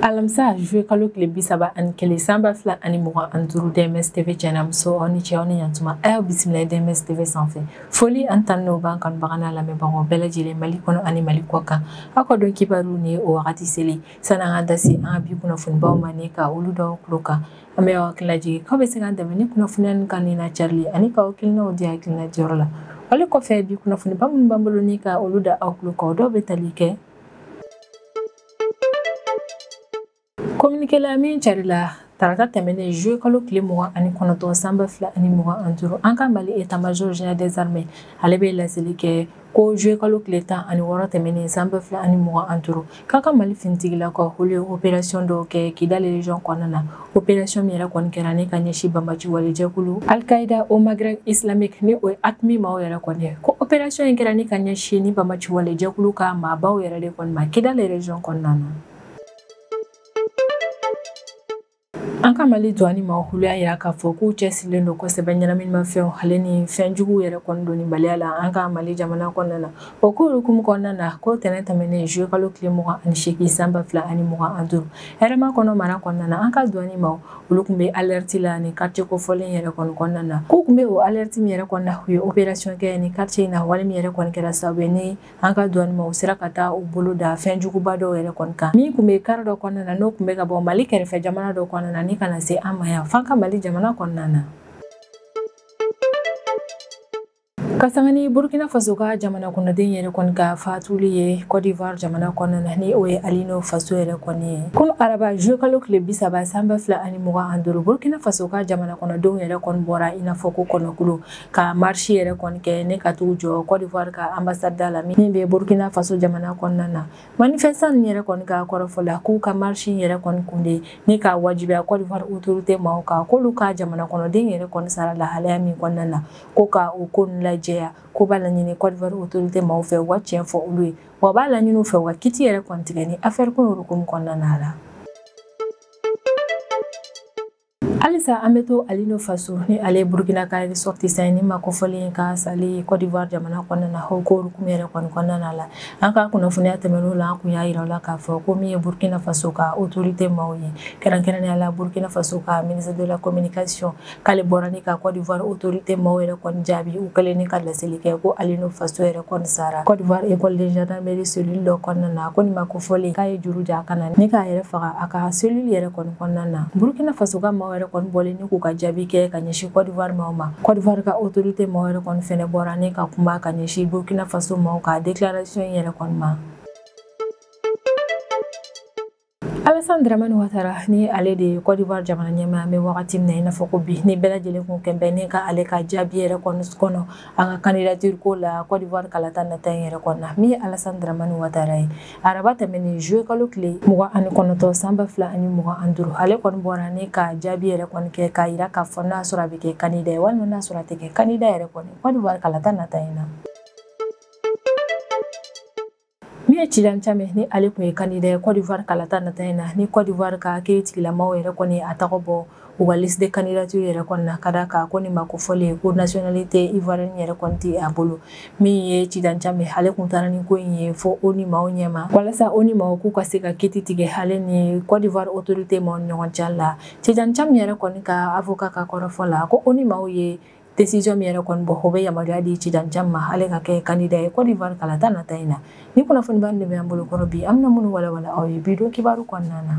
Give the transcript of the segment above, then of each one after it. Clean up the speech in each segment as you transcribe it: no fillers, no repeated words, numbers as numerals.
Alamisa juillet kalo tile 31 san 2025 DMS TV cɛnamuso aw ni cɛ aw ni ɲantuma a y'aw bisimila DMS TV sanfɛ foli an tan n'o b'an kanubaga n'a lamɛnbagaw bɛɛ lajɛlen Mali kɔnɔ ani Mali kɔ kan aw ka dɔn kibaru ni o wagati seli sanni an ka da se an ka bi kunnafonibaw ma ni ka olu dɔw tulo kan an bɛ aw hakili lajigin k'aw bɛ se k'an dɛmɛ ni kunnafoniya nin kan ni na carili ani k'aw hakilinaw di hakilina diyɔrɔ la wali kɔfɛ bi kunnafoniba minnu b'an bolo ni ka olu da aw tulo kan o dɔw bɛ tali kɛ communiqué la min carila tarata tɛmɛnen juillet kalo tile 29 san 2025 an ka Mali état-major général des armées ale bɛ laseli kɛ ko juillet kalo tile 16 tɛmɛnen san 2025 k'a ka Mali finitigilakaw olu ye opération dɔw kɛ Kidal région kɔnɔna na opération min yɛrɛ kɔni kɛra ni ka ɲɛsin banbaci walejɛkulu Al-Qaïda au Maghreb islamique ni o ye AQMI maaw yɛrɛ kɔni ye ko opération in kɛra ni ka ɲɛsin ni banbaci walejɛkulu ka maabaw yɛrɛ de kɔni ma Kidal région kɔnɔna na. An ka Mali douane maaw olu y'a yira k'a fɔ k'u cɛsirilen don kosɛbɛ ɲɛnaminimafɛnw ale ni fɛn juguw yɛrɛ kɔni donni baliya la an ka Mali jamana kɔnɔna na o ko hukumu kɔnɔna na ko tɛnɛn tɛmɛnen juillet kalo tile 28 san 2025 hɛrɛma kɔnɔ mara kɔnɔna na an ka douane maaw olu tun bɛ alerte la ni quartier kofɔlen yɛrɛ kɔni kɔnɔna na k'u tun bɛ o alerte min yɛrɛ kɔnɔna u ye opération kɛ ni quartier in na wale min yɛrɛ kɔni kɛra sababu ye ni an ka douane maaw sera ka taa u bolo da fɛn juguba dɔw yɛrɛ kɔni kan min tun bɛ kari dɔ kɔnɔna na n'o tun bɛ ka bɔ Mali kɛrɛfɛ jamana dɔ kɔnɔna na ni ka na se an ma yan f'an ka Mali jamana kɔnɔna na. Ka sanga ni Burkina Faso ka jamana kɔnɔden yɛrɛ kɔni ka fatuli ye Côte d'Ivoire jamana kɔnɔna na ni o ye Alino Faso yɛrɛ kɔni ye kunu araba juillet kalo tile 30 san 2025 Burkina Faso ka jamana kɔnɔdenw yɛrɛ kɔni bɔra i n'a fɔ ko kɔnɔkulu ka marche yɛrɛ kɔni kɛ ne ka t'u jɔ Côte d'Ivoire ka ambassade da la min bɛ Burkina Faso jamana kɔnɔna na manifestant ninnu yɛrɛ kɔni ka kɔrɔfɔ la k'u ka marche yɛrɛ kɔni kun de ni ka wajibiya Côte d'Ivoire autorité maaw kan k'olu ka jamana kɔnɔden yɛrɛ kɔni sara lahalaya min kɔnɔna na ko ka o ko ninnu lajɛya ko b'a laɲini Côte d'Ivoire autorité maaw fɛ u ka tiɲɛ fɔ olu ye wa b'a laɲini u fɛ u ka kiti yɛrɛ kɔni tigɛ ni affaire ko hukumu kɔnɔna na la. Halisa an bɛ to Alino Faso ni ale Burkina ka ressortissant ni ma kofɔlen ka sali Côte d'Ivoire jamana kɔnɔna na o ko hukumu yɛrɛ kɔni kɔnɔna la an ka kunnafoniya tɛmɛn'o la an kun y'a yira la k'a fɔ ko min ye Burkina Faso ka autorité maaw ye kɛrɛnkɛrɛnnenya la Burkina Faso ka ministre de la communication k'ale bɔra ni ka Côte d'Ivoire autorité maaw yɛrɛ kɔni jaabi u kɛlen ni ka laseli kɛ ko Alino Faso yɛrɛ kɔni sara Côte d'Ivoire école de gendarmerie cellule dɔ kɔnɔna na ko nin ma kofɔlen k'a ye juru ja ka na ni k'a yɛrɛ faga a ka cellule yɛrɛ kɔni kɔnɔna na Burkina Faso ka maaw yɛrɛ kɔni bɔlen ni k'u ka jaabi kɛ ka ɲɛsin Côte d'Ivoire maaw ma Côte d'Ivoire ka autorité maaw yɛrɛ kɔni fɛnɛ bɔra ni ka kuma ka ɲɛsin Burkina Faso maaw ka déclaration yɛrɛ kɔni ma. Alassane Dramane Ouattara ni ale de ye Côte d'Ivoire jamana ɲɛmaa bɛ wagati min na i n'a fɔ ko bi ni bɛɛ lajɛlen kun kɛn bɛ ni ka ale ka jaabi yɛrɛ kɔni kɔnɔ an ka candidature ko la Côte d'Ivoire kalata nata in yɛrɛ kɔnɔ na min ye Alassane Dramane Ouattara ye araba tɛmɛnen juillet kalo tile 29 san 2025 ale kɔni bɔra ni ka jaabi yɛrɛ kɔni kɛ k'a yira k'a fɔ n'a sɔrɔ a bɛ kɛ candidat ye walima n'a sɔrɔ a tɛ kɛ candidat yɛrɛ kɔni Côte d'Ivoire kalata nata in na. Min ye Tidjane Thiam ni ale tun ye candidat ye Côte d'Ivoire kalata nata in na ni Côte d'Ivoire ka kiiritigilamaw yɛrɛ kɔni a tɔgɔ bɔ u ka liste de candidature yɛrɛ kɔni na ka d'a kan ko nin ma kofɔlen ko nationalité ivoirienne yɛrɛ kɔni tɛ a bolo min ye Tidjane Thiam ale tun taara ni ko in ye fo ONU maaw ɲɛma walasa ONU maaw k'u ka se ka kiti tigɛ ale ni Côte d'Ivoire autorité maaw ni ɲɔgɔn cɛ la Tidjane Thiam yɛrɛ kɔni ka avocat ka kɔrɔfɔ la ko ONU maaw ye décision min yɛrɛ kɔni bɔ o bɛ yamaruya di Tidjane Thiam ma ale ka kɛ candidat ye Côte d'Ivoire kalata nata in na ni kunnafoniba de bɛ an bolo kɔrɔ bi an bɛna minnu walawala aw ye bi don kibaru kɔnɔna na.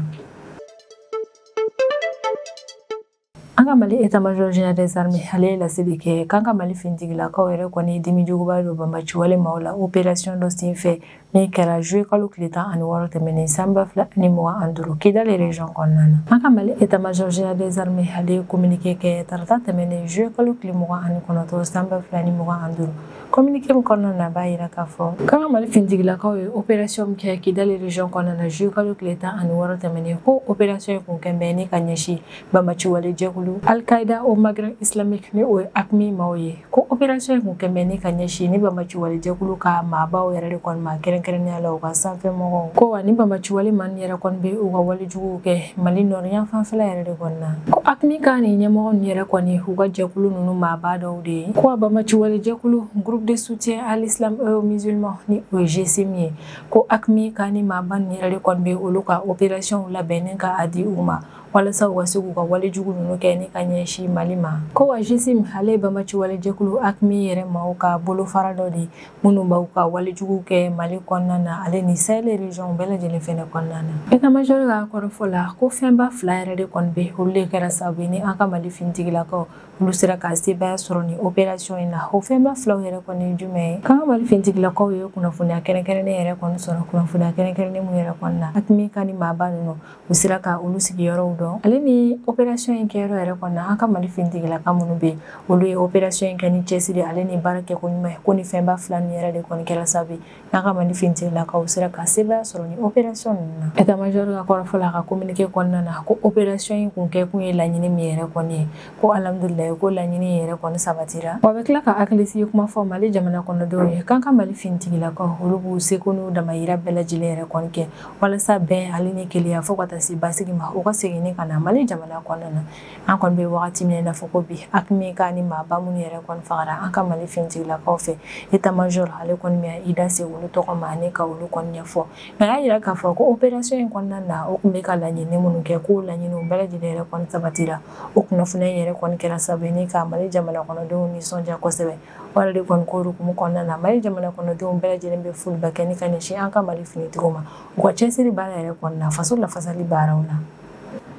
An ka Mali état-major général des armées ale ye laseli kɛ k'an ka Mali finitigilakaw yɛrɛ kɔni dimi juguba don banbaci wale maaw la opération dɔ senfɛ min kɛra juillet kalo tile 16 tɛmɛnen san 2025 Kidal région kɔnɔna na. An ka Mali état-major général des armées ale ye communiqué kɛ tarata tɛmɛnen juillet kalo tile 29 san 2025 communiqué min kɔnɔna na b'a yira k'a fɔ k'an ka Mali finitigilakaw ye opération min kɛ Kidal région kɔnɔna na juillet kalo tile 16 tɛmɛnen ko opération in kun kɛn bɛ ni ka ɲɛsin banbaci wale jɛkulu Al-Qaïda au Maghreb islamique ni o ye AQMI maaw ye ko opération in kun kɛn bɛ ni ka ɲɛsin ni banbaci wale jɛkulu ka maabaw yɛrɛ de kɔni ma kɛrɛnkɛrɛnnenya la u ka sanfɛ mɔgɔw ko wa ni banbaci wale maa ninnu yɛrɛ kɔni bɛ u ka wale juguw kɛ Mali nord yan fanfɛla yɛrɛ de kɔni na ko AQMI ka nin ɲɛmɔgɔ ninnu yɛrɛ kɔni u ka jɛkulu ninnu maaba dɔw de ye ko wa banbaci wale jɛkulu groupe Groupe de soutien à l'islam et aux musulmans ni o ye GSIM ye, ko AQMI ka ni maaba nin yɛrɛ de kɔni bɛ olu ka opération labɛnnen ka a di u ma walasa u ka se k'u ka walejugu ninnu kɛ ni ka ɲɛsin Mali ma. Ko wa GSIM ale ye banbaci walejɛkulu AQMI yɛrɛ maaw ka bolofara dɔ de minnu b'u ka walejugu kɛ Mali kɔnɔna na ale ni Sahel région bɛɛ lajɛlen fɛnɛ kɔnɔna na. État-major ka kɔrɔfɔ la, ko fɛnba fila yɛrɛ de kɔni bɛ olu de kɛra sababu ye ni an ka Mali finitigilakaw olu sera ka sebaaya sɔrɔ ni opération in na. O fɛnba filaw yɛrɛ kɔni ye jumɛn ye? K'an ka Mali finitigilakaw ye kunnafoniya kɛrɛnkɛrɛnnen yɛrɛ kɔni sɔrɔ, kunnafoniya kɛrɛnkɛrɛnnen mun yɛrɛ kɔni na AQMI ka ni maaba ninnu u sera ka olu sigiyɔrɔw dɔn. Ale ni opération in kɛyɔrɔ yɛrɛ kɔni na, an ka Mali finitigilaka minnu bɛ yen olu ye opération in kɛ ni cɛsiri ale ni baara kɛko ɲuman ye. Ko ni fɛnba fila ninnu yɛrɛ de kɔni kɛra sababu ye n'an ka Mali finitigilakaw sera ka sebaaya sɔrɔ ni opération ninnu na. État-major ka kɔrɔfɔ la, a ka communiqué kɔnɔna na, ko opération in kun kɛ kun ye laɲini min yɛrɛ kɔni ye, ko alhamdulilayi, ko laɲini yɛrɛ kɔni sabatira. Wa bɛ tila ka hakilisigi kuma fɔ Mali jamana kɔnɔdenw ye k'an ka Mali finitigilakaw olu b'u seko n'u damayira bɛɛ lajɛlen yɛrɛ kɔni kɛ walasa bɛn ale ni kelenya fo ka taa se basigi ma, o ka segin ka na Mali jamana kɔnɔna na. An kɔni bɛ wagati min na fɔ ko bi, AQMI ka ni maaba minnu yɛrɛ kɔni fagara an ka Mali finitigilakaw fɛ, état-major ale kɔni bɛ i da se olu tɔgɔ ma ani ka olu kɔni ɲɛfɔ. Nka a y'a yira k'a fɔ ko opération in kɔnɔna na, o tun bɛ ka laɲini minnu kɛ, k'o laɲiniw bɛɛ lajɛlen yɛrɛ kɔni sabatira. O kunnafoniya in yɛrɛ kɔni kɛra sababu ye ni ka Mali jamana kɔnɔdenw nisɔndiya kosɛbɛ. O yɛrɛ de kɔni ko hukumu kɔnɔna na, Mali jamana kɔnɔdenw bɛɛ lajɛlen bɛ foliba kɛ ni ka ɲɛsin an ka Mali finitigiw ma u ka cɛsiri baara yɛrɛ kɔni na faso lafasali baaraw la.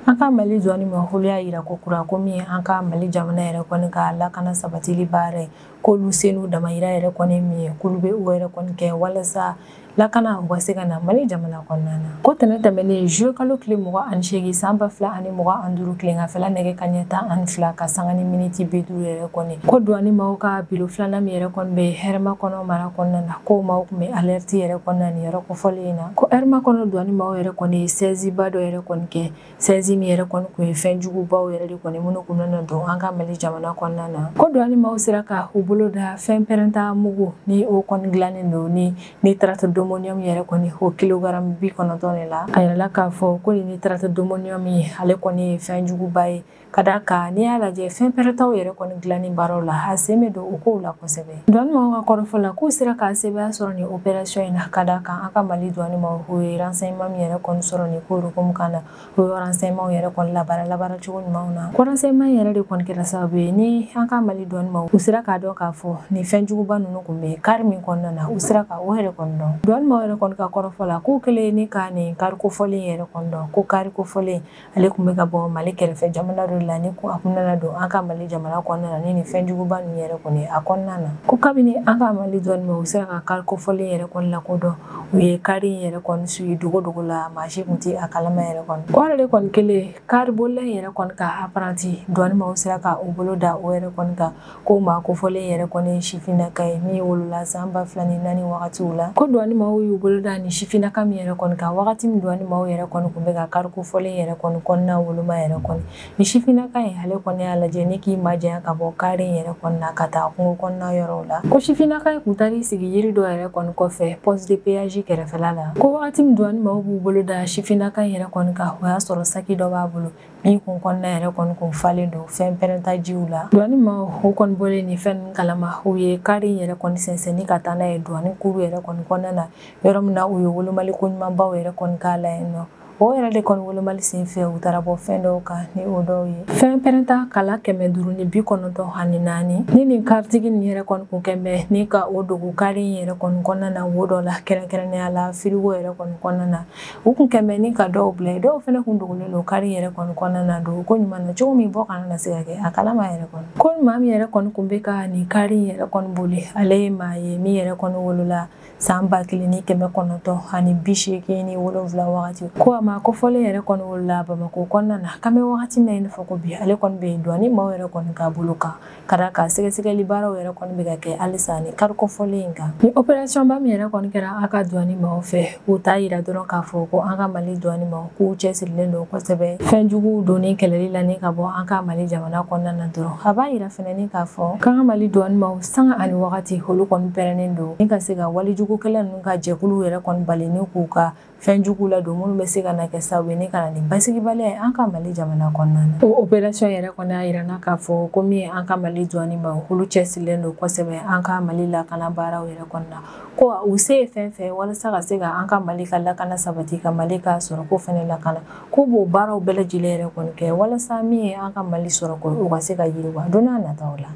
An ka Mali douane ma, olu y'a yira ko kura ko min an ka Mali jamana yɛrɛ kɔni ka lakana sabatili baara ye, k'olu se n'u damayira yɛrɛ kɔni min ye, k'olu bɛ o yɛrɛ kɔni kɛ walasa lakana u ka se ka na Mali jamana kɔnɔna na. Ko tɛnɛ tɛmɛnen juillet kalo tile 28 san 2025 tileganfɛla nɛgɛ kanɲɛ 12 ka sanga ni miniti 50 yɛrɛ kɔni, ko douane maaw ka biro filanan min yɛrɛ kɔni bɛ Hɛrɛmakɔnɔ mara kɔnɔna na, ko maaw tun bɛ alerte yɛrɛ kɔnɔna nin yɔrɔ kofɔlen in na. Ko Hɛrɛmakɔnɔ douane maaw yɛrɛ kɔni ye saisie ba dɔ yɛrɛ kɔni kɛ, saisie min yɛrɛ kɔni kun ye fɛn jugubaw yɛrɛ de kɔni minnu kun nana don an ka Mali jamana kɔnɔna na. Ko douane maaw sera ka u bolo da fɛn pɛrɛnta mugu ni o kɔni dilannen don ni nitrate d'ammonium yɛrɛ kɔni o kilogramme 90 de la. A yirala k'a fɔ ko ni nitrate d'ammonium ye ale kɔni ye fɛn juguba ye, ka d'a kan n'i y'a lajɛ fɛn pɛrɛntaw yɛrɛ kɔni dilanni baaraw la, a sen bɛ don o kow la kosɛbɛ. Douane maaw ka kɔrɔfɔ la, k'u sera k'a sebaaya sɔrɔ nin opération in na, ka d'a kan an ka Mali douane maaw u ye renseignement min yɛrɛ kɔni sɔrɔ nin ko hukumu kan na, u ye renseignement yɛrɛ kɔni labaara cogo ɲumanw na. Ko renseignement yɛrɛ de kɔni kɛra sababu ye ni an ka Mali douane maaw u sera k'a dɔn k'a fɔ nin fɛn juguba ninnu kun bɛ kari min kɔnɔna na, u sera ka o yɛrɛ kɔni dɔn. Douane maaw yɛrɛ kɔni ka kɔrɔfɔ la, k'u kɛlen ni ka nin kari kofɔlen yɛrɛ kɔni dɔn, ko kari kofɔlen ale kun bɛ ka bɔ Mali kɛrɛfɛ jamana dɔ la ni ko a kun nana don an ka Mali jamana kɔnɔna na ni nin fɛn juguba ninnu yɛrɛ kɔni a kɔnɔna na. Ko kabini an ka Mali douane maaw u sera ka kari kofɔlen yɛrɛ kɔni lakodɔn, u ye kari in yɛrɛ kɔni suit dogo dogo la, maa si kun tɛ a kalama yɛrɛ kɔni. O yɛrɛ de kɔni kɛlen kari bolila in yɛrɛ kɔni ka apprenti, douane maaw sera ka u bolo da o yɛrɛ kɔni kan, ko maa kofɔlen yɛrɛ kɔni ye sifinnaka ye min wolola san 2004 wagatiw la. Ko douane maaw y'u bolo da ni sifinnaka min yɛrɛ kɔni kan wagati min douane maaw yɛrɛ kɔni kun bɛ ka kari kofɔlen yɛrɛ kɔni kɔnɔna woloma yɛrɛ kɔni, ni sifinnaka in ale kɔni y'a lajɛ ni k'i majanya ka bɔ kari in yɛrɛ kɔni na ka taa kungo kɔnɔna yɔrɔw la. Ko sifinnaka in kun taar'i sigi yiri dɔ yɛrɛ kɔni kɔfɛ poste de péage kɛrɛfɛla la. Ko wagati min douane maaw b'u bolo da sifinnaka in yɛrɛ kɔni kan, o y'a sɔrɔ saki dɔ b'a bolo min kun kɔnɔna yɛrɛ kɔni kun falen don fɛn pɛrɛnta jiw la. Douane maaw o kɔni bɔlen nin fɛn ninnu kalama, u ye kari in yɛrɛ kɔni sɛnsɛnni ka taa n'a ye douane kuru yɛrɛ kɔni kɔnɔna na, yɔrɔ min na u ye wolomali ko ɲumanbaw yɛrɛ kɔni k'a la yen nɔ. O yɛrɛ de kɔni wolomali sen fɛ, u taara bɔ fɛn dɔw kan ni o dɔw ye fɛn pɛrɛnta kala 594 ni nin karitigi nin yɛrɛ kɔni kun kɛn bɛ ni ka o dogo kari in yɛrɛ kɔni kɔnɔna na wo dɔ la, kɛrɛnkɛrɛnnenya la firigo yɛrɛ kɔni kɔnɔna na. U kun kɛn bɛ ni ka dɔw bila yen, dɔw fɛnɛ kun dogolen don kari yɛrɛ kɔni kɔnɔna na dogo ko ɲuman na cogo min bɔ kana na se ka kɛ a kalama yɛrɛ kɔni. Ko maa min yɛrɛ kɔni kun bɛ ka nin kari in yɛrɛ kɔni boli, ale ye maa ye min yɛrɛ kɔni wolola san 1987 wagati. Ko a ma kofɔlen yɛrɛ kɔni wolola Bamakɔ kɔnɔna na, k'an bɛ wagati min na i n'a fɔ ko bi, ale kɔni bɛ douane maaw yɛrɛ kɔni ka bolo kan, ka d'a kan sɛgɛsɛgɛli baaraw yɛrɛ kɔni bɛ ka kɛ halisa ni kari kofɔlen in kan. Ni opération ba min yɛrɛ kɔni kɛra an ka douane maaw fɛ, u t'a yira dɔrɔn k'a fɔ ko an ka Mali douane maaw k'u cɛsirilen don kosɛbɛ fɛn juguw donni kɛlɛli la ni ka bɔ an ka Mali jamana kɔnɔna na dɔrɔn. A b'a yira fɛnɛ ni k'a fɔ k'an ka Mali douane maaw sanga ani wagati olu kɔni pɛrɛnnen don ni ka se ka walejugu kojugukɛla ninnu ka jɛkulu yɛrɛ kɔni bali ni k'u ka fɛn jugu la don minnu bɛ se ka na kɛ sababu ye ni ka na ni basigibaliya ye an ka Mali jamana kɔnɔna na. O opération yɛrɛ kɔni y'a yira na k'a fɔ ko min ye an ka Mali douane ma, olu cɛsirilen don kosɛbɛ an ka Mali lakana baaraw yɛrɛ kɔnɔna na, ko u se ye fɛn fɛn walasa ka se ka an ka Mali ka lakana sabati, ka Mali ka sɔrɔko fɛnɛ lakana, k'u b'o baaraw bɛɛ lajɛlen yɛrɛ kɔni kɛ walasa min ye an ka Mali sɔrɔko o ka se ka yiriwa don n'a nataw la.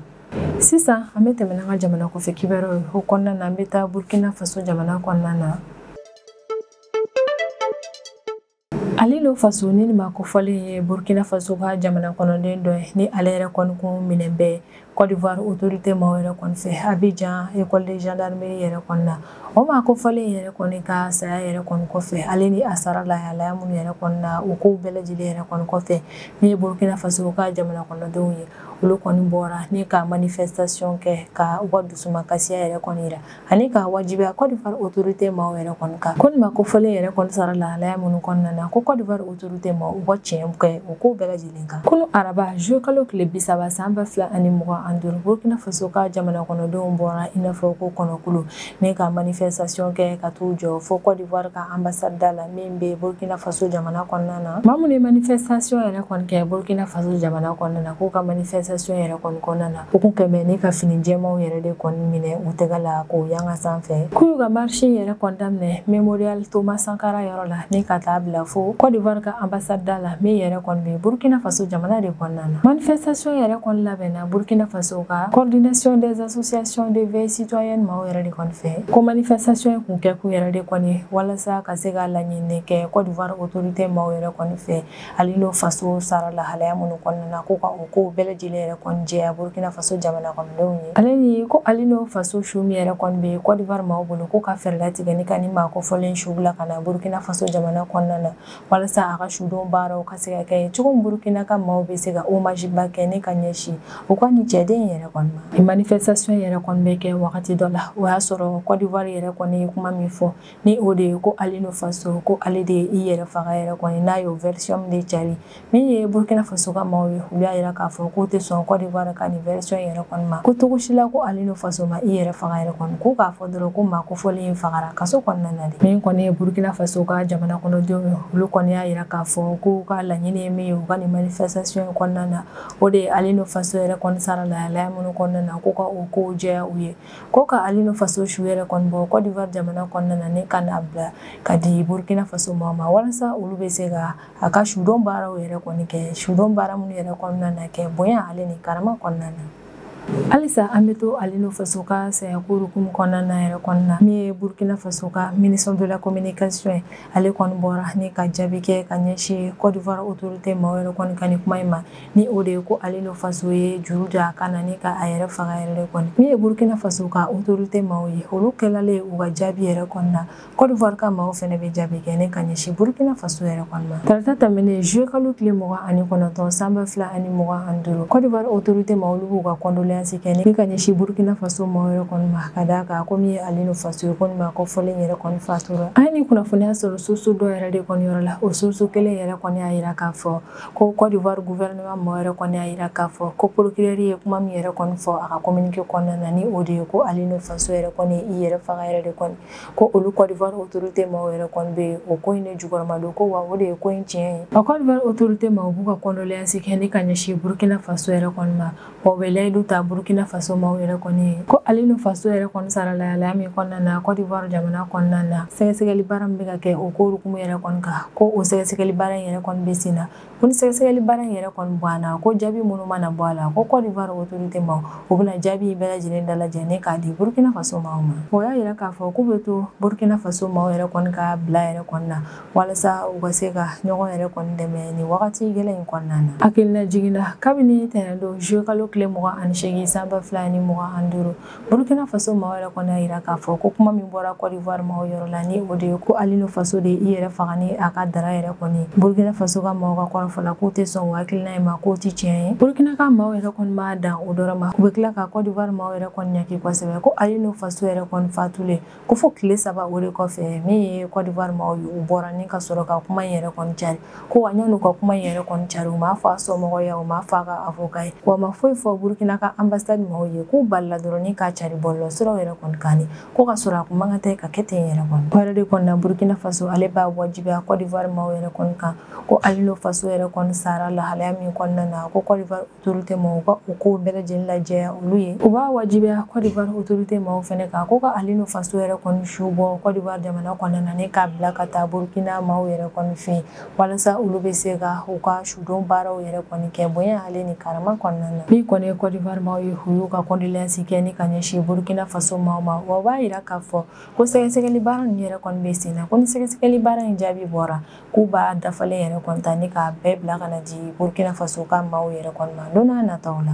Sisan an bɛ tɛmɛ n'an ka jamana kɔfɛ kibaruyaw ye. O kɔnɔna na, an bɛ taa Burkina Faso jamana kɔnɔna na. Alino Faso ni maa kofɔlen ye Burkina Faso ka jamana kɔnɔden dɔ ye, ni ale yɛrɛ kɔni kun minɛ bɛɛ Côte d'Ivoire autorité maaw yɛrɛ kɔni fɛ Abidjan école de gendarmerie yɛrɛ kɔni na. O maa kofɔlen yɛrɛ kɔni ka saya yɛrɛ kɔni kɔfɛ, ale ni a sara lahalaya minnu yɛrɛ kɔni na, o kow bɛɛ lajɛlen yɛrɛ kɔni kɔfɛ, min ye Burkina Faso ka jamana kɔnɔdenw ye, olu kɔni bɔra ni ka manifestation kɛ ka u ka dusumakasiya yɛrɛ kɔni yira ani ka wajibiya Côte d'Ivoire autorité maaw yɛrɛ kɔni kan, ko nin maa kofɔlen yɛrɛ kɔni sara lahalaya minnu kɔnɔna na, ko Côte d'Ivoire autorité maaw u ka tiɲɛ kɛ o kow bɛɛ lajɛlen kan. Kunu araba juillet kalo tile 30 san 2025, Burkina Faso ka jamana kɔnɔdenw bɔra i n'a fɔ ko kɔnɔkulu ni ka manifestation kɛ ka t'u jɔ fo Côte d'Ivoire ka ambassade da la min bɛ Burkina Faso jamana kɔnɔna na. Maa minnu ye manifestation yɛrɛ kɔni kɛ Burkina Faso jamana kɔnɔna na, k'u ka manifestation yɛrɛ kɔni kɔnɔna na, u kun kɛmɛ ni ka fini jɛmanw yɛrɛ de kɔni minɛ u tɛgɛ la k'o yanga sanfɛ. K'u y'u ka marche yɛrɛ kɔni daminɛ Mémorial Thomas Sankara yɔrɔ la ni ka taa bila fo Côte d'Ivoire ka ambassade da la min yɛrɛ kɔni bɛ Burkina Faso jamana de kɔnɔna na. Manifestation yɛrɛ kɔni labɛnna Burkina Faso ka coordination des associations de veille citoyenne maaw yɛrɛ de kɔni fɛ, ko manifestation kun kɛ kun yɛrɛ de kɔni walasa ka se ka laɲini kɛ Côte d'Ivoire autorité maaw yɛrɛ kɔni fɛ Alino Faso sara lahalaya minnu kɔnɔna na, ko ka o kow bɛɛ lajɛlen yɛrɛ kɔni jɛya Burkina Faso jamana kɔnɔdenw ye. Ale ni ko Alino Faso su min yɛrɛ kɔni bɛ Côte d'Ivoire maaw bolo, ko ka fɛɛrɛ latigɛ ni ka ni maa kofɔlen su bila ka na Burkina Faso jamana kɔnɔna na walasa a ka sudon baaraw ka se ka kɛ cogo min Burkina ka maaw bɛ se ka hommage ba kɛ ni ka ɲɛsin u ka nin cɛden yɛrɛ kɔni ma. Ni manifestation yɛrɛ kɔni bɛ kɛ wagati dɔ la, o y'a sɔrɔ Côte d'Ivoire yɛrɛ kɔni ye kuma min fɔ ni o de ye ko Alino Faso ko ale de ye i yɛrɛ faga yɛrɛ kɔni, n'a y'o version min de cari, min ye Burkina Faso ka maaw ye, olu y'a yira k'a fɔ k'u tɛ sɔn Côte d'Ivoire ka nin version yɛrɛ kɔni ma, ko cogo si la ko Alino Faso ma i yɛrɛ faga yɛrɛ kɔni, k'u k'a fɔ dɔrɔn ko maa kofɔlen in fagara kaso kɔnɔna na de. Min kɔni ye Burkina Faso ka jamana kɔnɔdenw ye, olu kɔni y'a yira k'a fɔ k'u ka laɲini ye min ye u ka nin manifestation in kɔnɔna na, o de ye Alino Faso yɛrɛ kɔni sara lahalaya minnu kɔnɔna na, k'u ka o kow jɛya u ye, ko ka Alino Faso su yɛrɛ kɔni bɔ Côte d'Ivoire jamana kɔnɔna na ni ka n'a bila ka di Burkina Faso maaw ma walasa olu bɛ se ka a ka sudon baaraw yɛrɛ kɔni kɛ, sudon baara minnu yɛrɛ kɔnɔna na kɛ bonya ale ni karama kɔnɔna na. Halisa an bɛ to Alino Faso ka sayako hukumu kɔnɔna na yɛrɛ kɔnɔna, min ye Burkina Faso ka ministre de la communication ye, ale kɔni bɔra ni ka jaabi kɛ ka ɲɛsin Côte d'Ivoire autorité maaw yɛrɛ kɔni ka nin kuma in ma, ni o de ye ko Alino Faso ye juru don a kan na ni ka a yɛrɛ faga yɛrɛ de kɔni. Min ye Burkina Faso ka autorité maaw ye, olu kɛlalen u ka jaabi yɛrɛ kɔni na, Côte d'Ivoire ka maaw fɛnɛ bɛ jaabi kɛ ni ka ɲɛsin Burkina Faso yɛrɛ kɔni ma. Tarata tɛmɛnen juillet kalo tile 29 san 2025, Côte d'Ivoire autorité maaw olu b'u ka condoléance kɛ ni ka ɲɛsin Burkina Faso maaw yɛrɛ kɔni ma, ka d'a kan ko min ye Alino Faso ye ko nin maa kofɔlen yɛrɛ kɔni fatura. An ye nin kunnafoniya sɔrɔ source dɔ yɛrɛ de kɔni yɔrɔ la, o source kelen yɛrɛ kɔni y'a yira k'a fɔ ko Côte d'Ivoire gouvernement maaw yɛrɛ kɔni y'a yira k'a fɔ ko procureur ye kuma min yɛrɛ kɔni fɔ a ka communiqué kɔnɔna na, ni o de ye ko Alino Faso yɛrɛ kɔni i yɛrɛ faga yɛrɛ de kɔni, ko olu Côte d'Ivoire autorité maaw yɛrɛ kɔni bɛ o ko in de jukɔrɔma don, ko wa o de ye ko in tiɲɛ ye. A Côte d'Ivoire autorité maaw b'u ka condoléance kɛ ni ka ɲɛsin Burkina Faso yɛrɛ kɔni ma, wa u bɛ layidu ta Burkina Faso maaw yɛrɛ kɔni ye ko Alino Faso yɛrɛ kɔni sara lahalaya min kɔnɔna na Côte d'Ivoire jamana kɔnɔna na, sɛgɛsɛgɛli baara min bɛ ka kɛ o ko hukumu yɛrɛ kɔni kan, ko o sɛgɛsɛgɛli baara in yɛrɛ kɔni bɛ sen na, ko ni sɛgɛsɛgɛli baara in yɛrɛ kɔni banna, ko jaabi minnu mana bɔ a la, ko Côte d'Ivoire autorité maaw u bɛna jaabi in bɛɛ lajɛlen dalajɛ ni k'a di Burkina Faso maaw ma. O y'a yira k'a fɔ k'u bɛ to Burkina Faso maaw yɛrɛ kɔni ka bila yɛrɛ kɔni na walasa u ka se ka ɲɔgɔn yɛrɛ kɔni dɛmɛ nin wagati gɛlɛn in kɔnɔna na. Hakilina jiginna kabini tɛnɛn don juillet kalo tile 28 san 2025, Burkina Faso maaw yɛrɛ kɔni y'a yira k'a fɔ ko kuma min bɔra Côte d'Ivoire maaw yɔrɔ la, ni o de ye ko Alino Faso de i yɛrɛ faga ni a ka dara yɛrɛ kɔni, Burkina Faso ka maaw ka kɔrɔfɔ la k'u tɛ sɔn o hakilina in ma, k'o tɛ tiɲɛ ye. Burkina ka maaw yɛrɛ kɔni b'a dan o dɔrɔn ma, u bɛ tila ka Côte d'Ivoire maaw yɛrɛ kɔni ɲaki kosɛbɛ ko Alino Faso yɛrɛ kɔni fatulen ko fo tile 3 o de kɔfɛ min ye Côte d'Ivoire maaw ye, u bɔra ni ka sɔrɔ ka kuma in yɛrɛ kɔni cari, ko wa yan'u ka kuma in yɛrɛ kɔni cari, u m'a fɔ a somɔgɔw ye, u m'a fɔ a ka avocat ye, wa ma foyi fɔ Burkina ka ambassade ambassade maaw ye k'u balila dɔrɔn ni k'a cari bɔlɔlɔ siraw yɛrɛ kɔni kan ni ko ka sɔrɔ a kun man kan tɛ ka kɛ ten yɛrɛ kɔni. O yɛrɛ de kɔni na Burkina Faso ale b'a wajibiya Côte d'Ivoire maaw yɛrɛ kɔni kan ko Alino Faso yɛrɛ kɔni sara lahalaya min kɔnɔna na, ko Côte d'Ivoire autorité maaw ka o kow bɛɛ lajɛlen lajɛya olu ye. U b'a wajibiya Côte d'Ivoire autorité maaw fɛnɛ kan ko ka Alino Faso yɛrɛ kɔni su bɔ Côte d'Ivoire jamana kɔnɔna na ni k'a bila ka taa Burkina maaw yɛrɛ kɔni fɛ yen, walasa olu bɛ se ka u ka sudon baaraw yɛrɛ kɔni kɛ bonya ale ni karama kɔnɔna na. Min kɔni ye Côte d'Ivoire maaw ye, u y'u ka condoléance kɛ ni ka ɲɛsin Burkina Faso maaw ma, wa u b'a yira k'a fɔ ko sɛgɛsɛgɛli baara ninnu yɛrɛ kɔni bɛ sen na, ko ni sɛgɛsɛgɛli baara in jaabi bɔra k'u b'a dafalen yɛrɛ kɔni ta ni k'a bɛɛ bila ka na di Burkina Faso ka maaw yɛrɛ kɔni ma don n'a nataw la.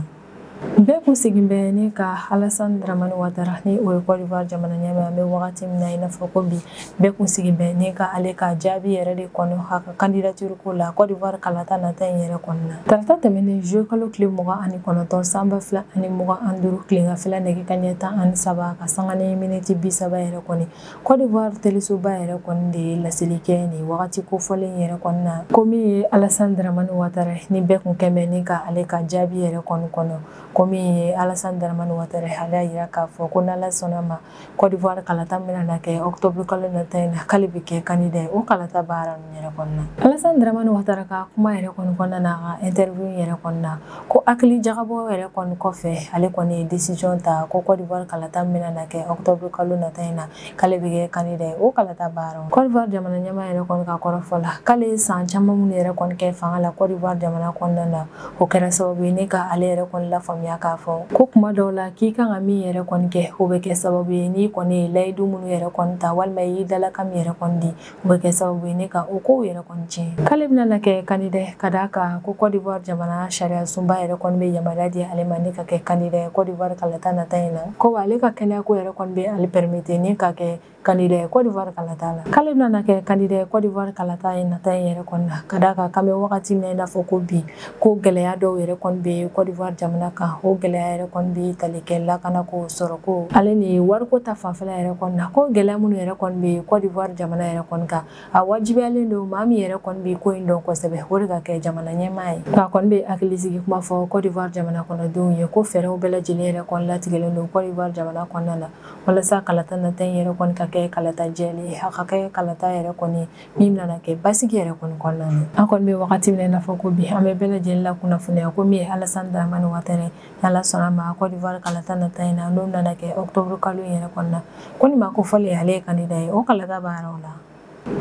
Bɛɛ kun segin bɛ ne ka Alassane Dramane Ouattara ni o ye Côte d'Ivoire jamana ɲɛmaa, an bɛ wagati min na i n'a fɔ ko bi, bɛɛ kun segin bɛ ne ka ale ka jaabi yɛrɛ de kɔnɔ a ka candidature ko la Côte d'Ivoire kalata nata in yɛrɛ kɔnɔna na. Tarata tɛmɛnen juillet kalo tile 29 san 2025 tileganfɛla nɛgɛ kanɲɛ 13 ka sanga ni miniti 30 yɛrɛ kɔni, Côte d'Ivoire telesoba yɛrɛ kɔni de ye laseli kɛ nin wagati kofɔlen yɛrɛ kɔni na, ko min ye Alassane Dramane Ouattara ni bɛɛ kun kɛmɛ ni ka ale ka jaabi yɛrɛ kɔni kɔnɔ, ko min ye Alassane Dramane Ouattara ale y'a yira k'a fɔ ko n'Ala sɔnna ma Côte d'Ivoire kalata min bɛna kɛ octobre kalo nata in na, k'ale bɛ kɛ candidat ye o kalata baara ninnu yɛrɛ kɔnɔna na. Alassane Dramane Ouattara ka kuma yɛrɛ kɔni kɔnɔna na, a ka interview yɛrɛ kɔnɔna na, ko hakili jagabɔ yɛrɛ kɔni kɔfɛ ale kɔni ye décision ta ko Côte d'Ivoire kalata min bɛna kɛ octobre kalo nata in na, k'ale bɛ kɛ candidat ye o kalata baara. Côte d'Ivoire jamana ɲɛmaa yɛrɛ kɔni ka kɔrɔfɔ la, k'ale ye san caman minnu yɛrɛ kɔni kɛ fanga la Côte d'Ivoire jamana kɔnɔna na, o kɛra sababu ye ne ka ale yɛrɛ kɔni lafaamuya k'a fɔ ko kuma dɔw la k'i kan ka min yɛrɛ kɔni kɛ, o bɛ kɛ sababu ye n'i kɔni ye layidu minnu yɛrɛ kɔni ta walima i y'i dalakan min yɛrɛ kɔni di, o bɛ kɛ sababu ye ne ka o kow yɛrɛ kɔni tiɲɛ. K'ale bɛna na kɛ candidat ka d'a kan ko Côte d'Ivoire jamana sariya sunba yɛrɛ kɔni bɛ yamaruya di ale ma ne ka kɛ candidat ye Côte d'Ivoire kalata nata in na, ko ale ka kɛnɛya ko yɛrɛ kɔni bɛ ale permettre ni ka kɛ candidat ye Côte d'Ivoire kalata la. K'ale bɛna na kɛ candidat ye Côte d'Ivoire kalata in nata in yɛrɛ kɔni na, ka d'a kan k'an bɛ wagati min na i n'a fɔ ko bi, ko gɛlɛya dɔw yɛrɛ kɔni bɛ Côte d'Ivoire jamana kan, o gɛlɛya yɛrɛ kɔni bɛ tali kɛ lakanako sɔrɔko ale ni wariko ta fanfɛla yɛrɛ kɔni na, ko gɛlɛya minnu yɛrɛ kɔni bɛ Côte d'Ivoire jamana yɛrɛ kɔni kan, a wajibiyalen don maa min yɛrɛ kɔni bɛ ko in dɔn kosɛbɛ, o de ka kɛ jamana ɲɛmaa ye. Nka kɔni bɛ hakili sigi kuma fɔ Côte d'Ivoire jamana kɔnɔdenw ye ko fɛɛrɛw bɛɛ lajɛlen yɛrɛ kɔni latigɛlen don Côte d'Ivoire jamana kɔnɔna na, walasa kalata nata in yɛrɛ kɔni ka kɛ kalata jɛlen, a ka kɛ kalata yɛrɛ kɔni min bɛna kɛ basigi yɛrɛ kɔni kɔnɔna na. An kɔni bɛ wagati min na i n'a fɔ ko bi, an bɛ bɛɛ lajɛlen la kunnafoniya ko min ye Alassane Dramane Ouattara, n'Ala sɔnna ma Côte d'Ivoire kalata nata in na, n'o bɛna kɛ octobre kalo in yɛrɛ kɔnɔna na, ko nin ma ko fɔlen ale ye candidat ye o kalata baaraw la.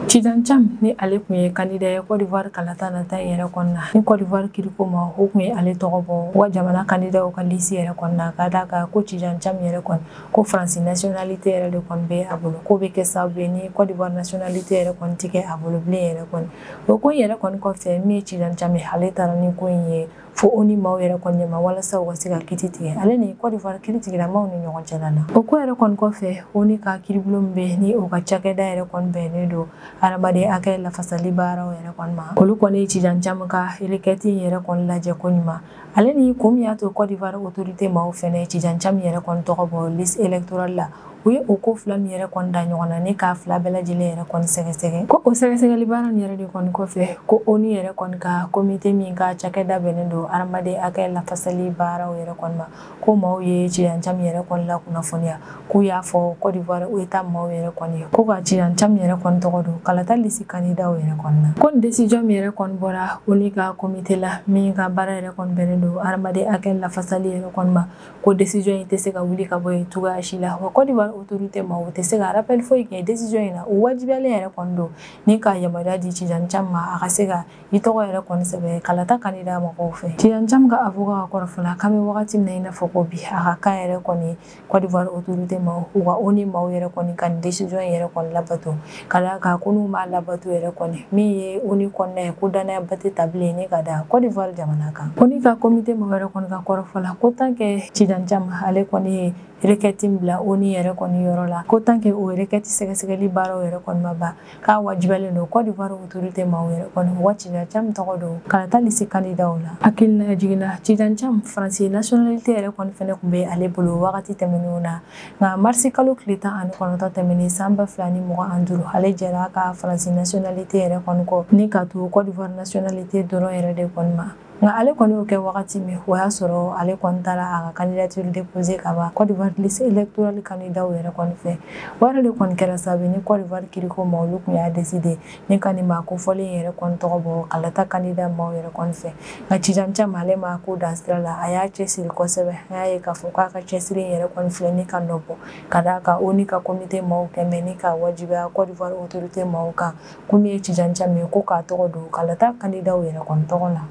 Tidjane Thiam ni ale kun ye candidat ye Côte d'Ivoire kalata nata in yɛrɛ kɔnɔna na, ni Côte d'Ivoire kiriko ma o kun ye ale tɔgɔ bɔ u ka jamana candidat ka liste yɛrɛ kɔnɔna na, ka d'a kan ko Tidjane Thiam yɛrɛ kɔni ko France nationalité yɛrɛ de kɔni bɛ a bolo, k'o bɛ kɛ sababu ye ni Côte d'Ivoire nationalité yɛrɛ kɔni ti kɛ a bolo bilen yɛrɛ kɔni. O ko in yɛrɛ kɔni kɔfɛ, min ye Tidjane Thiam ye, ale taara ni ko in ye fo ONU maaw yɛrɛ kɔni ɲɛma walasa u ka se ka kiti tigɛ ale ni Côte d'Ivoire kiritigɛlamaw ni ɲɔgɔn cɛla la. O ko yɛrɛ kɔni kɔfɛ, ONU ka kiiribulon min bɛ ni o ka cakɛda yɛrɛ kɔni bɛnnen don hadamaden hakɛ lafasali baaraw yɛrɛ kɔni ma, olu kɔni ye Tidjane Thiam ka requête in yɛrɛ kɔni lajɛ ko ɲuman, ale ni kun min y'a to Côte d'Ivoire autorité maaw fɛnɛ Tidjane Thiam yɛrɛ kɔni tɔgɔ bɔ liste électorale la, u ye o ko fila min yɛrɛ kɔni da ɲɔgɔn na ni k'a fila bɛɛ lajɛlen yɛrɛ kɔni sɛgɛsɛgɛ. Ko o sɛgɛsɛgɛli baara nin yɛrɛ de kɔni kɔfɛ, ko ONU yɛrɛ kɔni ka comité min ka cakɛda bɛnnen don hadamaden hakɛ lafasali baaraw yɛrɛ kɔni ma, ko maaw ye Tidjane Thiam yɛrɛ kɔni la kunnafoniya, k'u y'a fɔ Côte d'Ivoire État maaw yɛrɛ kɔni ye ko ka Tidjane Thiam yɛrɛ kɔni tɔgɔ don kalata liste candidat yɛrɛ kɔni na. Ko nin décision min yɛrɛ kɔni bɔra ONU ka comité la min ka baara yɛrɛ kɔni bɛnnen don hadamaden hakɛ lafasali yɛrɛ kɔni ma, ko décision in tɛ se ka wuli ka bɔ yen cogoya si la, wa Côte d'Ivoire autorité ma o tɛ se ka rappel foyi kɛ décision in na, o wajibiyalen yɛrɛ kɔni don ni ka yamaruya di Tidjane Thiam ma a ka se ka i tɔgɔ yɛrɛ kɔni sɛbɛn kalata candidat mɔgɔw fɛ. Tidjane Thiam ka avocat ka kɔrɔfɔ la, k'an bɛ wagati min na i n'a fɔ ko bi, a ka kan yɛrɛ kɔni Côte d'Ivoire autorité ma u ka ONU maaw yɛrɛ kɔni ka nin décision in yɛrɛ kɔni labato, ka d'a kan ko n'u m'a labato yɛrɛ kɔni, min ye ONU kɔnɔna ye ko danayaba tɛ ta bilen ni ka da Côte d'Ivoire jamana kan. ONU ka comité maaw yɛrɛ kɔni ka kɔrɔfɔ la, ko tant que Tidjane Thiam ale kɔni ye requête bila ONU yɛrɛ kɔni yɔrɔ la, ko tant que o requête sɛgɛsɛgɛli baaraw yɛrɛ kɔni ma ban, k'a wajibiyalen don Côte d'Ivoire autorité maaw yɛrɛ kɔni u ka Tidjane Thiam tɔgɔ don kalata liste candidat la. Hakilina jiginna, Tidjane Thiam France nationalité yɛrɛ kɔni fɛnɛ kun bɛ ale bolo wagati tɛmɛnenw na, nka marisi kalo tile 19 tɛmɛnen san 2025, ale jɛra ka France nationalité yɛrɛ kɔni kɔ ni ka to Côte d'Ivoire nationalité dɔrɔn yɛrɛ de kɔni ma. Nka ale kɔni y'o kɛ wagati min, o y'a sɔrɔ ale kɔni taara a ka candidature déposer ka ban Côte d'Ivoire liste électorale candidat yɛrɛ kɔni fɛ. O yɛrɛ de kɔni kɛra sababu ni Côte d'Ivoire kiriko ma, olu tun y'a décider ni ka nin maa kofɔlen yɛrɛ kɔni tɔgɔ bɔ kalata candidat maaw yɛrɛ kɔni fɛ. Nka Tidjane Thiam, ale ma ko dan sira la, a y'a cɛsiri kosɛbɛ. A y'a ye k'a fɔ k'a ka cɛsiri yɛrɛ kɔni filɛ ni ka nɔ bɔ, ka d'a kan ONU ka comité maaw kɛmɛ ni ka wajibiya Côte d'Ivoire autorité maaw kan ko min ye Tidjane Thiam ye, ko k'a tɔgɔ don kalata candidat yɛrɛ kɔni tɔgɔ la.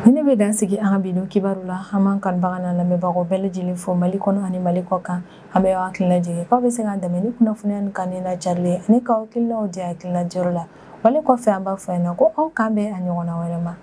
Ni ne bɛ dan sigi an ka bi don kibaru la. An b'an kanubaga n'an lamɛnbagaw bɛɛ lajɛlen fo Mali kɔnɔ ani Mali kɔ kan. An bɛ aw hakilina jigin k'aw bɛ se k'an dɛmɛ ni kunnafoniya nin kanuni n'a carili ani k'aw hakilinaw di hakilina jɔyɔrɔ la. Wale kɔfɛ, an b'a fɔ ɲɛna ko aw k'an bɛn a ɲɔgɔnna wɛrɛ ma.